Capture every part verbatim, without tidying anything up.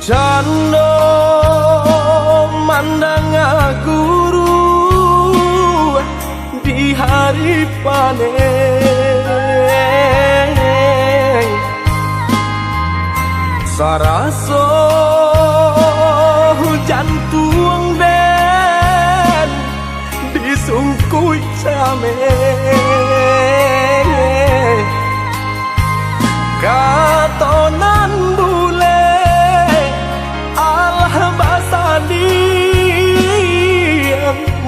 Tando mandanga guru di hari panen, saraso jantuang den disungkuik cameh. Kato nan bulek, alah basadiang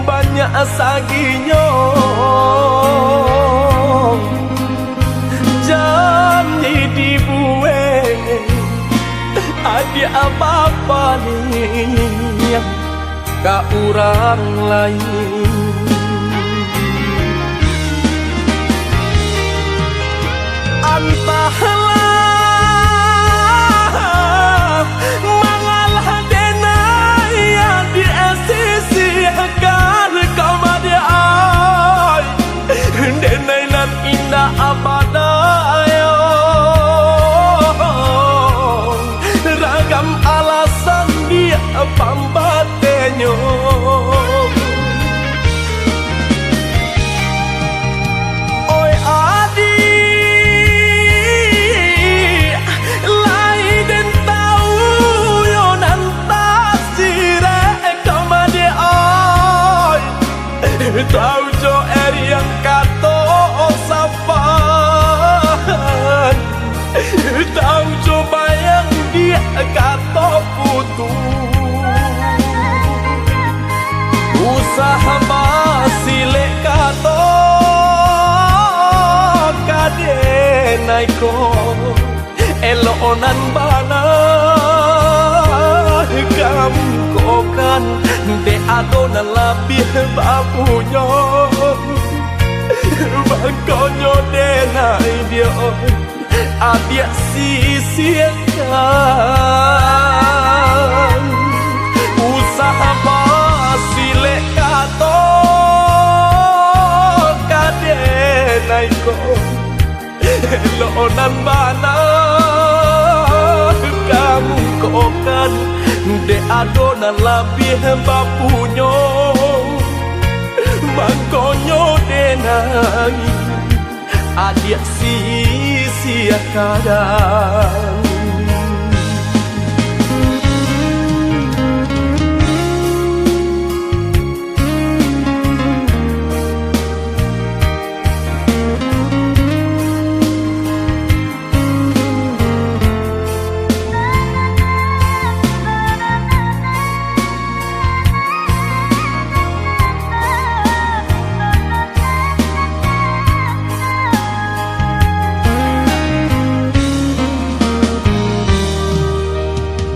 banyak saginyo. Jan dibuek adiak bapaliang ka urang lain. Antahlah mangalah denai yang diasisiakan kamadiak ai. Denai nan indak abadayo, ragam alasan diak pambatenyo. Oi adiak, lai den tau yo nan tasirek kamadiak ai. Tau jo eriang kato sapan, tau jo bayang diak kato putuih. Usah basilek kato ka denai ko. Elok nan bana kamu kokan, dek ado nan labiah bapunyo. Mangkonyo denai diak, adiak sisiakan. Usah basilek kato ka denai ko. Elok nan bana kamu kokan, dek ado nan labiah bapunyo. Mangkonyo denai adiak sisiakan.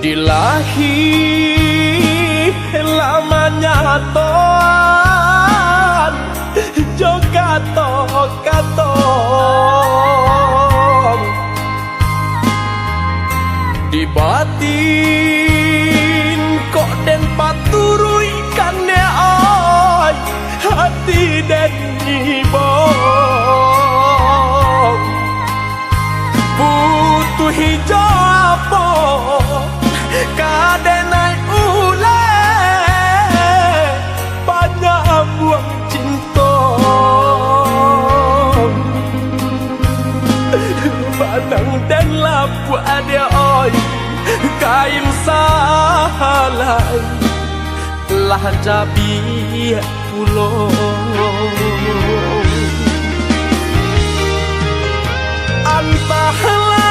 Dilahi lah manyatoan jo kato-kato. Di batin kok den paturuikkan, dek ai, hati den ibo. Putuih jo apo ka denai uleh panyambuang cinto. Banang den lapuak, adiak oi, kain sahalai lah cabiak pulo. Antahlah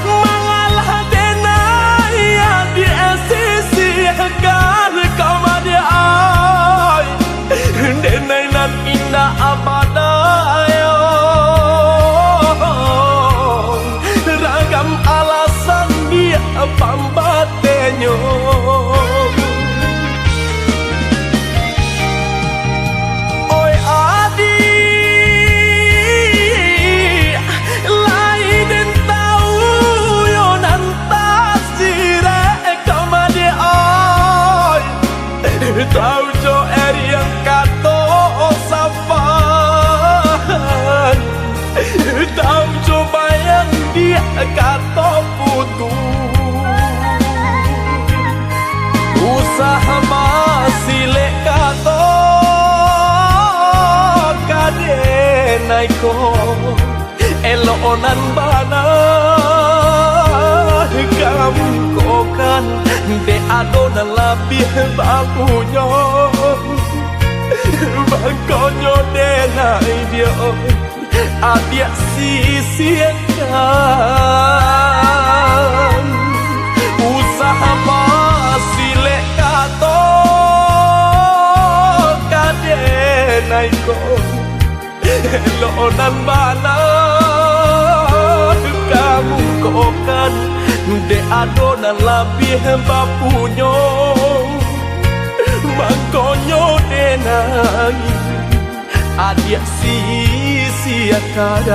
mangalah denai yang diasisiakan kamadiak ai. Denai nan indak abadayo, ragam alasan diak pambatenyo. Oi adiak, lai den tau yo nan tasirek kamadiak ai. Tau jo eriang kato sapan, tau jo bayang diak kato ko, elok nan bana kamu ko kan, dek ado nan labiah bapunyo. Mangkonyo denai dio, adiak sisiakan. Usah basilek kato ka denai ko. Elok nan bana kamu ko kan, dek ado nan labiah bapunyo. Mangkonyo denai, adiak sisiakan.